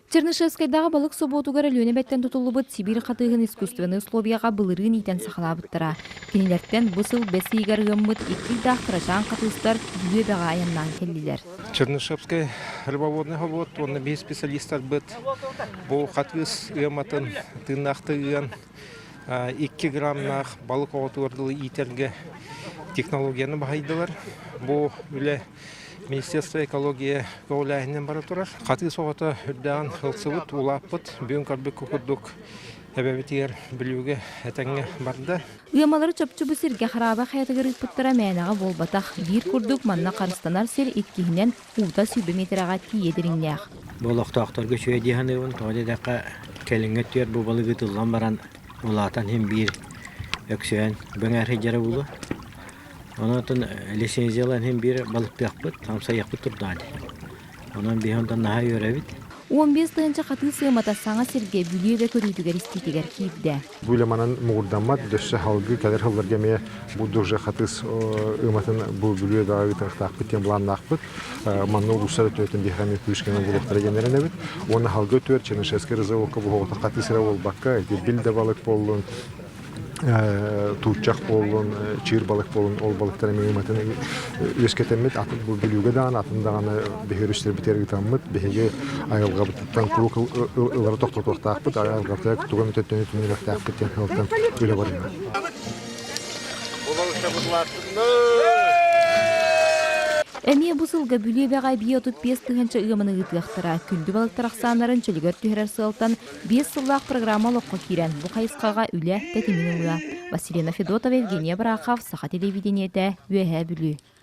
Чернышевскайдааҕы балык собуотугар Өлүөнэ эбэттэн тутуллубут Сибиир хатыыһын искусственнай условияҕа былырыын иитэн саҕалаабыттара. Кинилэртэн бу сыл бэс ыйыгар ыаммыт икки ыйдаах кырачаан хатыыстар Бүлүү эбэҕэ айаннаан кэллилэр. Чернышевскай рыбоводный собуот уонна биир специалистарбыт бу хатыыс ыаматын тыыннаахтыы ыан 2 граммнаах балык оҕотугар дылы иитэргэ технологияны баһыйдылар. Бу үлэ Министерство экология көҕүлээһининэн бара турар. Хатыыс оҕото үрдээҕин ылсыбыт, улааппыт, бүгүн көрбүт курдук эбэбитигэр Бүлүүгэ этэҥҥэ барда. Ыамалары чопчу бу сиргэ хараба хайатыгар ыыппыттара мээнэҕэ буолбатах. Биир курдук манна харыстанар сир иккиһинэн уута сүүрбэ миэтэрэҕэ тиийэ дириҥнээх. Бу олохтоохторго үчүгэй дии саныыбын. Тоҕо диэтэххэ, кэлиҥҥи өттүгэр бу балык ыытыллан баран улаатан иһин биир өксөйөн бөҥөөр сылдьара буолуо. Онон лицензиялаан иһин биир балыктыахпыт, амсайыахпыт турдаҕа дии. Онон биһи онтон наһаа үөрэбит. 15 тыһыынча хатыы сыамата саҥа сиргэ Бүлүү эбэ көрүүтүгэр-истиитигэр киирдэ. Бу үлэ манан муҥурдаммат, өссө салгыы кэлэр сылларга эмиэ бу уже хатыыс ыаматын бу Бүлүү эбэҕэ ыытыахтаахпыт диэн былааннаахпыт. Манна улуустар өтүөтүн биһиэхэ эмиэ күүскэ булуохтара диэн эрэнэбит. Уонна салгыы өтүөр Чернышевскай рызовка буһуоҕута хатыыс эрэ буолбакка, ити бил да балык буоллун, тууччах буоллун, чыыр балык буоллун, ол балыктар эмиэ ыматын үөскэтэммит, атын бу Бүлүүгэ даҕаны, атын даҕаны биһиги өрүстэрбитигэр ыытаммыт, биһиги айылҕабытыттан куруук ылары тохтотуохтаахпыт, айылҕабытыгар тугу эмит өттүнү түннүрүөхтээхпит диэн сыалтан үлэ барыма. Эмиэ бу сылга Бүлүү эбэҕэ эбии 35 тыһыынча ыаманы ыытыахтара. Күндү балыктар ахсааннарын чөлүгэр түһэрэр сыалтан Биэс сыллаах программа олоххо киирэн, бу хайысхаҕа үлэ тэтимин ылыа. Василина Федотова, Евгения Барахов, Саха телевидениетэ, Үөһээ Бүлүү.